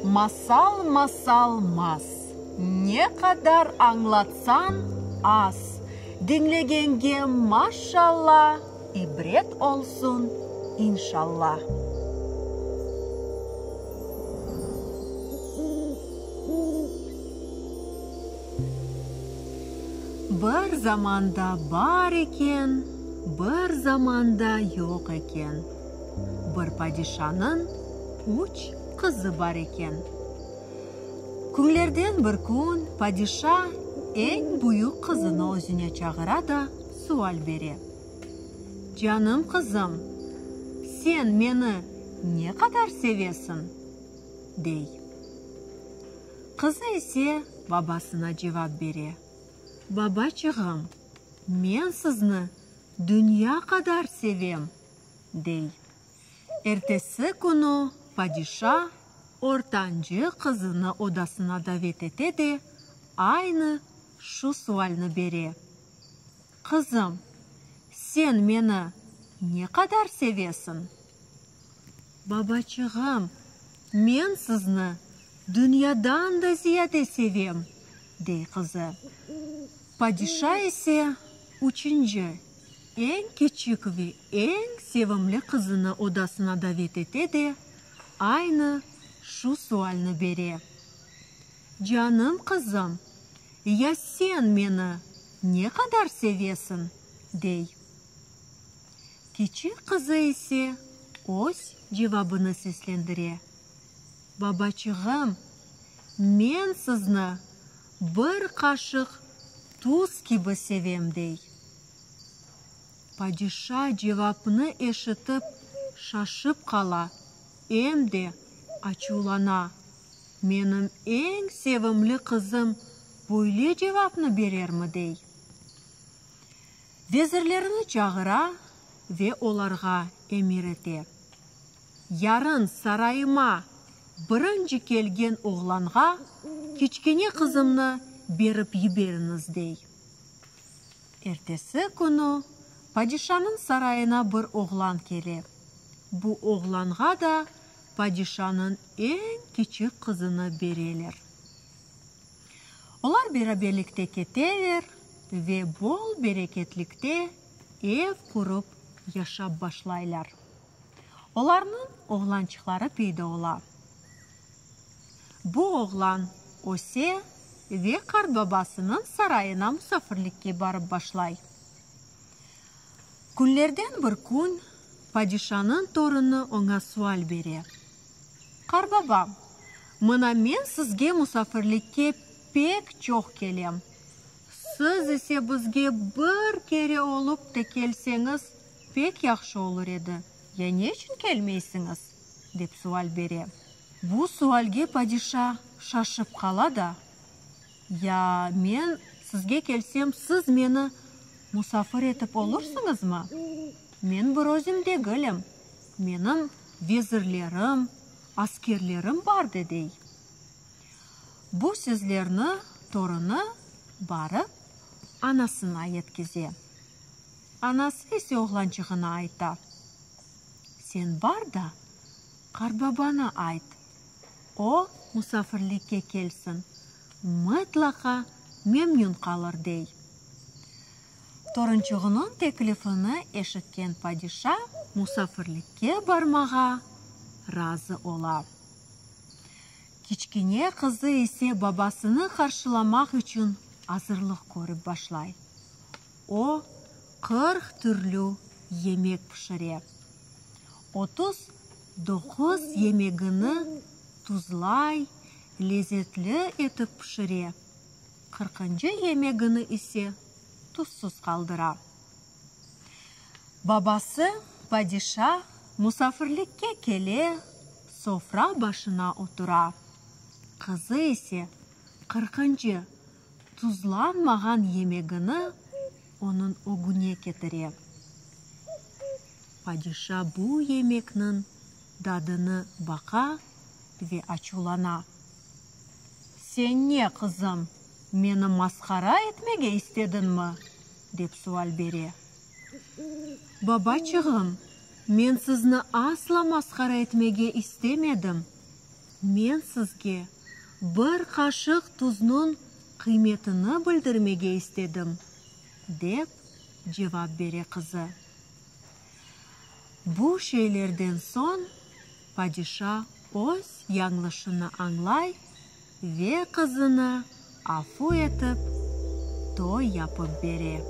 Masal, masal, mas, ne qadar añlatsañ, az, Diñlegenge maşalla, ibret olsun, inşalla. Bir zamanda bar eken, bir zamanda yoq eken, bir padişanıñ üç qızı bar eken. Künlerden bir kün padişa eñ büyük qızını özüne çağıra da sual bere. Canım qızım, sen meni ne qadar sevesiñ? dey. Qızı ise babasına cevap bere, Babaçığım, men sizni dünya qadar sevem, dey. Ertesi künü padişa ortancı qızını odasına davet ete de, aynı şu sualni bere, Qızım, sen meni ne qadar sevesiñ? Babaçığım, men sizni dünyadan da ziyade sevem, dey qızı. Padişa ise üçünci, eñ kiçik ve eñ sevimli qızını odasına davet ete de, aynı şu sualni bere. Canım qızım, ya sen meni ne qadar sevesiñ? dey. Kiçik qızı ise öz cevabını seslendire, Babaçığım, men sizni bir qaşıq tuz kibi sevem, dey. Padişa cevapnı eşitip şaşıp qala, em de açuvlana, Menim eñ sevimli qızım böyle cevapnı berermi, dey. Vezirlerini çağıra ve olarğa emir ete, Yarın sarayıma birinci kelgen oğlanğa kiçkene qızımnı berip yiberiñiz, dey. Ertesi künü padişanıñ sarayına bir oğlan kele. Bu oğlanğa da padişanıñ eñ kiçik qızını bereler. Olar beraberlikte keteler ve bol bereketlikte ev qurıp yaşap başlaylar. Olarnıñ oğlançıqları peyda ola. Bu oğlan öse ve qartbabasınıñ sarayına musafirlikke barıp başlay. Künlerden bir kün padişanıñ torunı oña sual bere. Qarbaba, mına men sizge musafirlikke pek çoq kelem. Siz ise bizge bir kere olıp te kelseñiz, pek yahşı olur edi. Ya ne içün kelmeysiñiz? dep sual bere. Bu sualge padişa şaşıp qala da, Ya men sizge kelsem, siz meni musafir etip olursıñızmı? Men bir özüm degilim. Menim vezirlerim, askerlerim bar de, dey. Bu sözlerni torunı barıp anasına yetkize. Anası ise oğlançığına ayta, Sen bar da, qartbabanı ayt, o musafirlikke kelsin, mıtlaqa memnün qalır, dey. Torunçığınıñ teklifini eşitken padişa musafirlikke barmağa razı ola. Kiçkene qızı ise babasını qarşılamaq içün azırlıq körip başlay. O, 40 türlü yemek pişire. 39 yemegini tuzlay, lezetli etip pişire. Qırqıncı yemegini ise tuzsuz qaldıra. Babası, padişa, musafirlikke kele, sofra başına otura. Qızı ise qırqıncı tuzlanmağan yemegini onıñ ögüne ketire. Padişa bu yemekniñ dadını baqa ve açuvlana. Sen ne, qızım, meni masqara etmege istediñmi? dep sual bere. Babaçığım, men sizni asla masqara etmege istemedim. Men sizge bir qaşıq tuznıñ qıymetini bildirmege istedim, dep cevap bere qızı. Bu şeylerden soñ padişa öz yañlışını añlay ve qızını afu etip, toy yapıp bere.